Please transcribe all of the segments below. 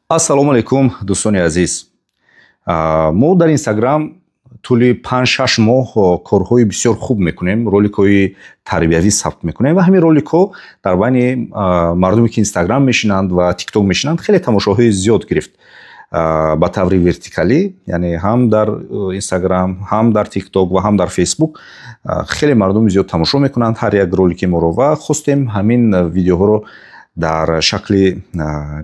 Ассалому алайкум, дӯстони азиз. Мо дар Инстаграм тӯли 5-6 моҳ корҳои бисёр хуб мекунем, роликҳои тарбиявӣ сабт мекунем ва ҳамин роликҳо дар байни мардуме, ки Инстаграм мешинанд ва Тикток мешинанд, хеле тамошоҳои зиёд гирифт. Ба таври вертикалӣ, яъне ҳам дар Инстаграм, ҳам дар Тикток ва ҳам дар Фейсбук хеле мардуми зиёд тамошо мекунанд ҳар як ролики моро ва хостем ҳамин видеоҳоро дар шакли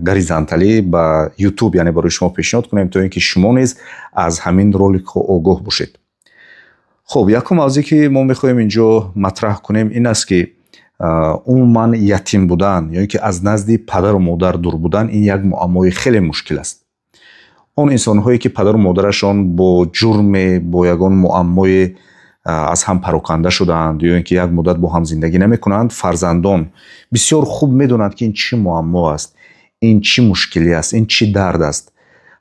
горизонталӣ ба Ютуб, яъне барои шумо пешниҳод кунем, то ин ки шумо низ аз ҳамин роликҳо огоҳ бошед. Хуб, якум мавзӯе, ки мо мехоҳем инҷо матраҳ кунем, ин аст, ки умуман ятим будан ё ин ки аз назди падару модар дур будан ин як муаммои хеле мушкил аст. Он инсонҳое, ки падару модарашон бо ҷурме, бо ягон муаммое аз ҳам пароканда шудаанд ё ин ки як муддат бо ҳам зиндагӣ намекунанд, фарзандон бисёр хуб медонанд, ки ин чӣ муаммо аст, ин чӣ мушкилӣ аст, ин чӣ дард аст.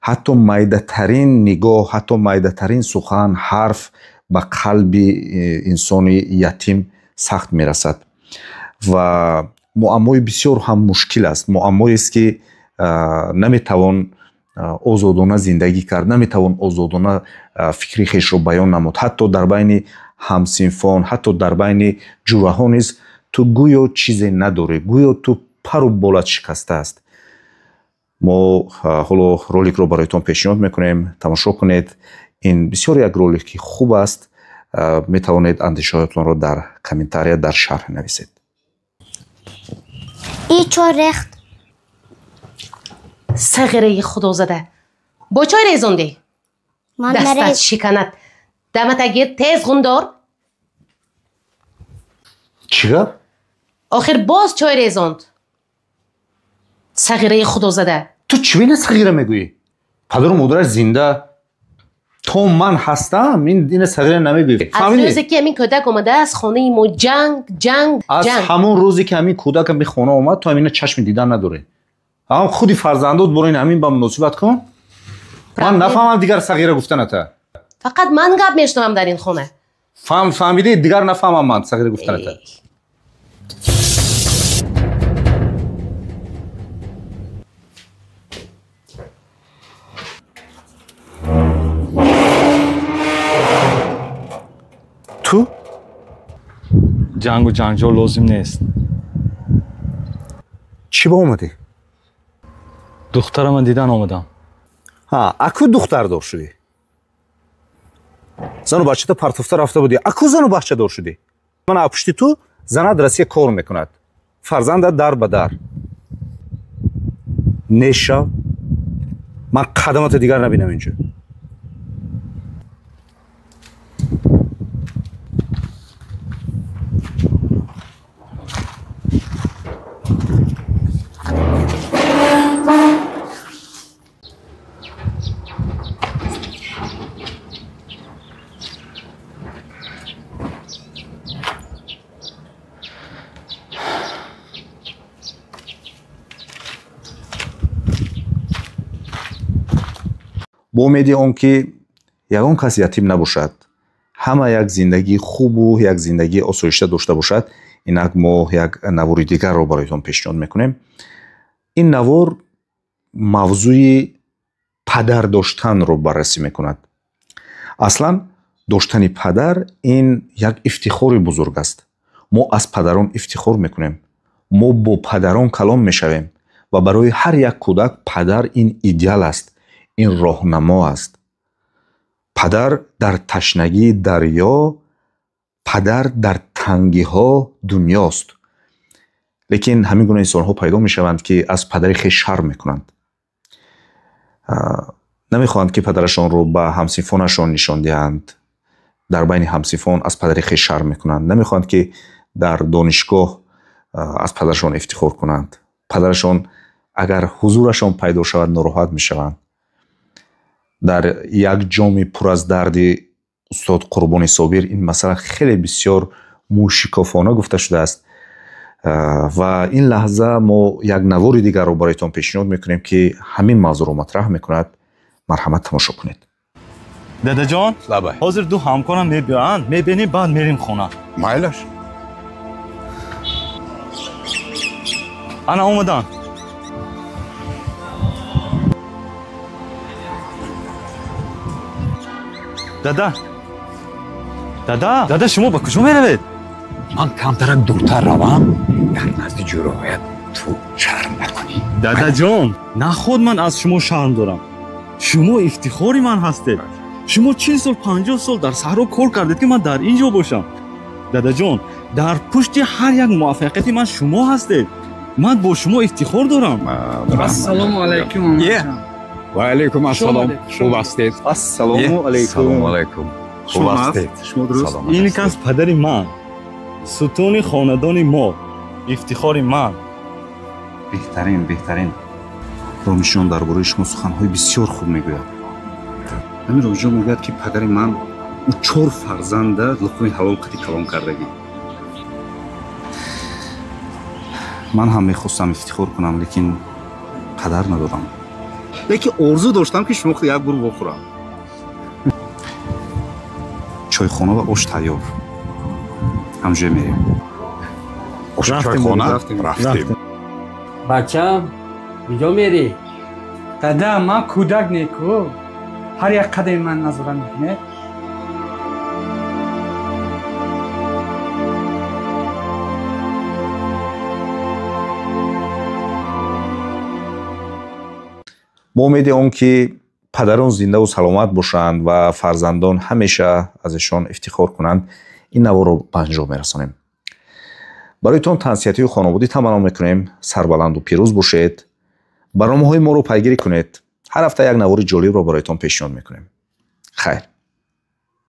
Ҳатто майдатарин нигоҳ, ҳатто майдатарин сухан, ҳарф ба қалби инсони ятим сахт мерасад ва муаммои бисёр ҳам мушкил аст. Муаммоест, ки наметавон озодона зиндагӣ кард, наметавон озодона фикри хешро баён намуд. Ҳатто дар байни ҳамсинфон, ҳатто дар байни ҷураҳо низ ту гӯё чизе надорӣ, гӯё ту пару болат шикастааст. Мо ҳоло роликро бароятон пешниҳод мекунем, тамошо кунед. Ин бисёр як ролики хуб аст. Метавонед андешаҳоятонро дар комментария, дар шарҳ нависед. И чой рехт. Сағираи худозада, бо чой резондӣ? Дастат шиканад, даматагир, тез ғундор. Чӣ гап? Охир боз чой резонд, сағираи худозада. Ту чӣ бина сағира мегӯӣ? Падару модараш зинда, то ман ҳастам, ина сағира намегӯӣ. Аз рӯзе ки ҳамин кӯдак омадааст, хонаи мо ҷанг, ҷанг, аз ҳамон рӯзе ки ҳамин кӯдак ҳамин хона омад, ту ҳамина чашми дидан надорӣ. Ҳам худи фарзандот бо ин ҳамин ба муносибат кун. Ман нафаҳмам дигар сағира гуфтаната. Фақат ман гап мешунавам дар ин хона. Фаҳмидӣ? Дигар нафаҳмам ман сағира гуфтаната. Ту ҷангу ҷанҷол лозим нест. Чӣ ба омадӣ? Духтарама дидан омадам. Ҳа, аку духтардор шудӣ? Зану бачата партофта рафта будӣ, аку зану бачадор шудӣ? Ман пушти ту занат Россия кор мекунад, фарзандат дар ба дар нешав, ман қадамата дигар набинам инҷо. Бо умеди он ки ягон кас ятим набошад, ҳама як зиндагии хубу як зиндагии осоишта дошта бошад, инак мо як навори дигарро бароятон пешниҳод мекунем. Ин навор мавзӯи падар доштанро баррасӣ мекунад. Аслан доштани падар ин як ифтихори бузург аст. Мо аз падарон ифтихор мекунем, мо бо падарон калон мешавем ва барои ҳар як кӯдак падар ин идеал аст, ин роҳнамо аст. Падар дар ташнагии дарё, падар дар тангиҳо дунёст. Лекин ҳамин гуна инсонҳо пайдо мешаванд, ки аз падари хеш шарм мекунанд, намехоҳанд, ки падарашонро ба ҳамсинфонашон нишон диҳанд. Дар байни ҳамсинфон аз падари хеш шарм мекунанд, намехоҳанд, ки дар донишгоҳ аз падарашон ифтихор кунанд. Падарашон агар ҳузурашон пайдо шавад, нороҳат мешаванд. Дар як ҷоми пур аз дарди устод Қурбони Собир ин масъала хеле бисёр мӯшикофона гуфта шудааст. Ва ин лаҳза мо як навори дигарро бароятон пешниҳод мекунем, ки ҳамин мавзӯъро матраҳ мекунад. Марҳамат, тамошо кунед. Дадаҷон, ҳозир ду ҳамкорам мебиёянд, мебинем, баъд мерем хона. Майлаш. Ана омадан. Дада, дада, дада, шумо ба куҷо меравед? Ман камтарак дуртар равам, дар назди ҷӯраҳоят ту шарм накунӣ. Дадаҷон, наход ман аз шумо шарм дорам. Шумо ифтихори ман ҳастед. Шумо 40 сол, 50 сол дар саҳро кор кардед, ки ман дар ин ҷо бошам. Дадаҷон, дар пушти ҳар як муваффақияти ман шумо ҳастед. Ман бо шумо ифтихор дорам. Ассалому алайкум. Ва алайкум ассалом. Хуб ҳастед? Ассалому алайкум. Салому алайкум. Хуб ҳастед? Шумо дуруст? Ин кас падари ман, сутуни хонадони мо, ифтихори ман. Беҳтарин, беҳтарин. Ромишҷон дар бораи шумо суханҳои бисёр хуб мегӯяд. Ҳамин Ромишҷон мегӯяд, ки падари ман ӯ 4 фарзанда луқмаи ҳалол қади калон кардагӣ. Ман ҳам мехостам ифтихор кунам, лекин қадар надорам. Лекин орзу доштам, ки шумо як бор вохӯрам. Чойхона ва ош тайёр. Ҳамҷоя мерем. Чойхона рафтем. Бачам, куҷо мерӣ? Дада, ман кӯдак неку. Ҳар як қадами ман назора мекунед. Бо умеди он ки падарон зиндаву саломат бошанд ва фарзандон ҳамеша аз эшон ифтихор кунанд, ин наворро ба анҷом мерасонем. Бароитон тансиҳатию хонободӣ таманно мекунем. Сарбаланду пирӯз бошед. Барномаҳои моро пайгирӣ кунед. Ҳар ҳафта як навори ҷолибро бароитон пешниҳод мекунем. Хайр.